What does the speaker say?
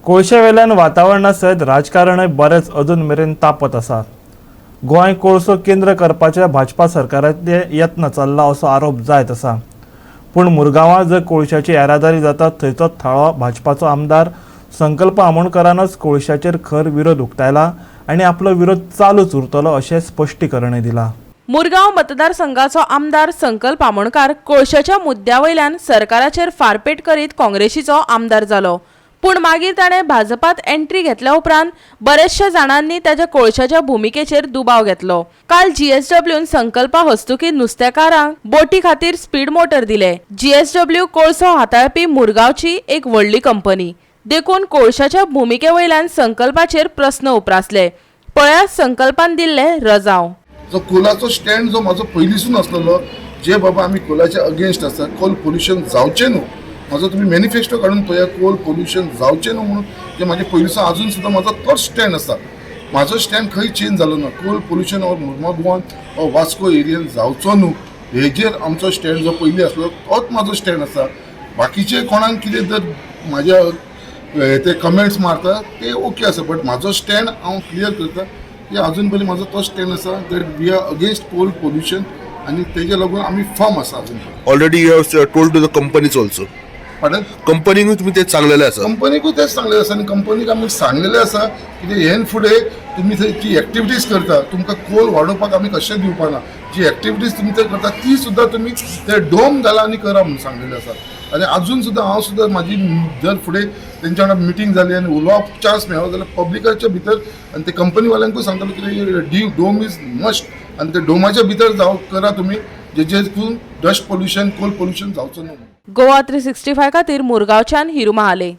कोळशे वेल्यान वातावरणा सयत राजकारणय बरेंच अजून मेरेन तापत आसा. गोंय कोळसो केंद्र करपाचे भाजपा सरकाराचे यत्न चल्ला असो आरोप जायत आसा. पूण मुरगांवां जंय कोळशाची येरादारी जाता थंयचो थळावो भाजपाचो आमदार संकल्प आमोणकरानच कोळशाचेर खर विरोध उक्तायला आनी आपलो विरोध चालूच उरतलो अशें स्पश्टीकरणय दिलां. मुरगांव मतदारसंघाचो आमदार संकल्प आमोणकार कोळशाच्या मुद्द्या वयल्यान सरकाराचेर फारपेट करीत काँग्रेसीचो आमदार जालो. पूण मागीर ताणें भाजपात एंट्री घेतल्या उपरांत बरेचशा जाणांनी ताच्या कोळशाच्या भुमिकेचेर दुबाव घेतलो. काल जीएसडब्ल्यून संकल्पा हस्तुकीं नुस्तेकारांक बोटी खातीर स्पीड मोटर दिले. जीएसडब्ल्यू कोळसो हाताळपी मुरगांवची एक व्हडली कंपनी. देखून कोळशाच्या भुमिके वयल्यान संकल्पाचेर प्रस्न उप्रासले. पळयात संकल्पान दिल्ले रजांव. जो कोलाचो स्टँड जो म्हाजो पयलींसून आसलेलो, जे बाबा आमी कोलाच्या अगेन्स्ट आसा, कोल पोल्युशन जावचें न्हू. म्हाजो तुमी मॅनिफेस्टो काडून पळया, कोल पोल्युशन जावचें न्हू म्हणून जे म्हाजे पयलींसून अजून सुद्दां म्हाजो तोच स्टँड आसा. म्हाजो स्टँड खंय चेंज जालो ना. कोल पोल्युशन हो मुर्मो गोवान हो वास्को एरियन जावचो न्हू हेजेर आमचो स्टँड जो पयलीं आसलो तोच म्हाजो स्टँड आसा. बाकीचे कोणाक कितें जर म्हाज्या ते कमेंट्स मारता ते ओके आसा, बट म्हाजो स्टँड हांव क्लियर करता की अजून पयलीं म्हाजो तो स्टँड आसा that we are against coal pollution आनी तेजे लागून आमी फर्म आसा अजून पर्यंत. Already you have told to the companies also? Pardon? कंपनीकूय तुमी तेच सांगलेलें आसा? कंपनीकूय तेच सांगलेलें आसा आनी कंपनीक आमी सांगलेलें आसा की हेन फुडें तुमी थंय जी एक्टिविटीज करता, तुमकां कोल वाडोवपाक आमी कशें दिवपा ना. जी एक्टिविटीज तुमी थंय करता ती सुद्दां तुमी ते डोम घाला आनी करा म्हणून सांगलेलें आसा. आनी अजून सुद्दां हांव सुद्दां म्हाजी जर फुडें तेंच्या वांगडा मिटींग जाली आनी उलोवप चान्स मेळ्ळो जाल्यार पब्लिकाच्या भितर आनी ते कंपनीवाल्यांकूय सांगतलो की डी डोम is must आनी ते डोमाच्या भितर जाव करा तुमी, जेचे डस्ट पोल्युशन, कोल पोल्युशन जावचो न्हू. गोवा 365 खातीर मुरगांवच्यान हिरू महाले.